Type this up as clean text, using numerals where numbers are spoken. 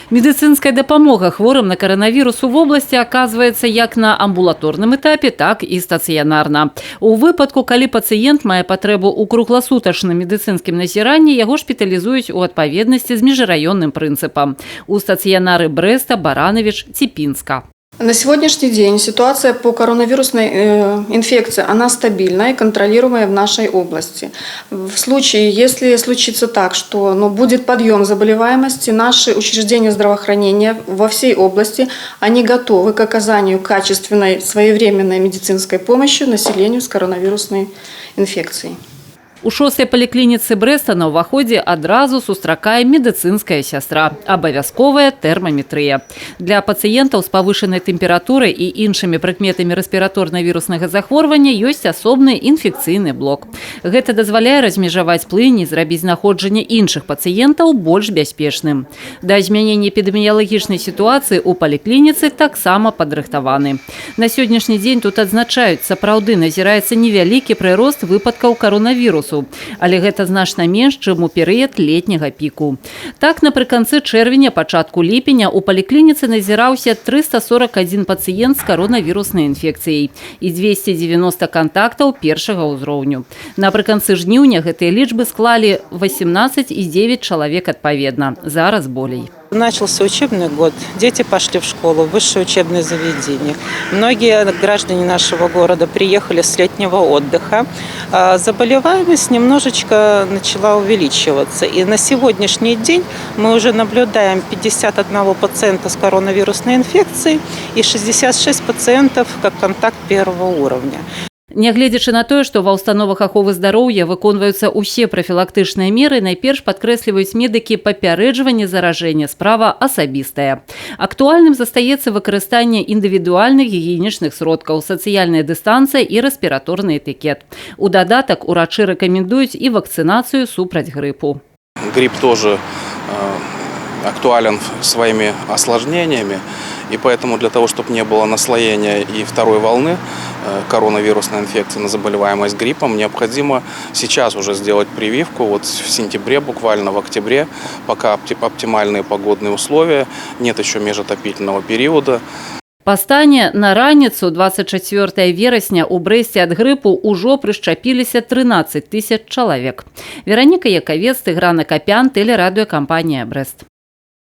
Медыцынская дапамога хворым на каранавірус у вобласці аказваецца як на амбулаторным этапе, так і стацыянарна. У выпадку, калі пацыент мае патрэбу ў кругласутачным медыцынскім назіранні, яго шпіталізуюць у адпаведнасці з міжраённым прынцыпам у стацыянары Брэста, Баранавіч ці Пінска. На сегодняшний день ситуация по коронавирусной инфекции, она стабильная и контролируемая в нашей области. В случае, если случится так, что, ну, будет подъем заболеваемости, наши учреждения здравоохранения во всей области, они готовы к оказанию качественной, своевременной медицинской помощи населению с коронавирусной инфекцией. У шостай паліклініцы Брэста на ўваходзе адразу сустракае медыцынская сястра. Абавязковая тэрмаметрыя. Для пацыентаў з павышанай тэмпературай і іншымі прыкметамі рэспіраторна-віруснага захворвання ёсць асобны інфекцыйны блок. Гэта дазваляе размежаваць плынь і зрабіць знаходжанне іншых пацыентаў больш бяспечным. Да змянення эпідэміялагічнай сітуацыі ў паліклініцы таксама падрыхтаваны. На сённяшні дзень тут адзначаюць, сапраўды назіраецца невялікі прырост выпадкаў каронавірусу, але гэта значна менш, чым у перыяд летняга піку. Так, напрыканцы чэрвеня, пачатку ліпеня у паліклініцы назіраўся 341 пацыент з каронавіруснай інфекцыяй і 290 кантактаў першага ўзроўню. Напрыканцы жніўня гэтыя лічбы склалі 18,9 чалавек адпаведна. Зараз болей. Начался учебный год, дети пошли в школу, в высшее учебное заведение. Многие граждане нашего города приехали с летнего отдыха. Заболеваемость немножечко начала увеличиваться. И на сегодняшний день мы уже наблюдаем 51 пациента с коронавирусной инфекцией и 66 пациентов как контакт первого уровня. Нягледзячы на тое, што ва ўстановах аховы здароўя выконваюцца ўсе прафілактычныя меры, найперш, падкрэсліваюць медыкі, папярэджванне заражэння — справа асабістая. Актуальным застаецца выкарыстанне індывідуальных гігіенічных сродкаў, сацыяльная дыстанцыя і рэспіраторны этыкет. У дадатак урачы рэкамендуюць і вакцынацыю супраць грыпу. Грипп тоже актуален своими осложнениями, и поэтому для того, чтобы не было наслоения и второй волны коронавирусной инфекции на заболеваемость гриппом, необходимо сейчас уже сделать прививку, вот в сентябре, буквально в октябре, пока оптимальные погодные условия, нет еще межотопительного периода. Па стане на раніцу 24 верасня ў Брэсце ад грыпу ўжо прышчапіліся 13 тысяч чалавек. Вераніка Якавец, Тыгран Акапян, тэлерадыёкампанія «Брэст».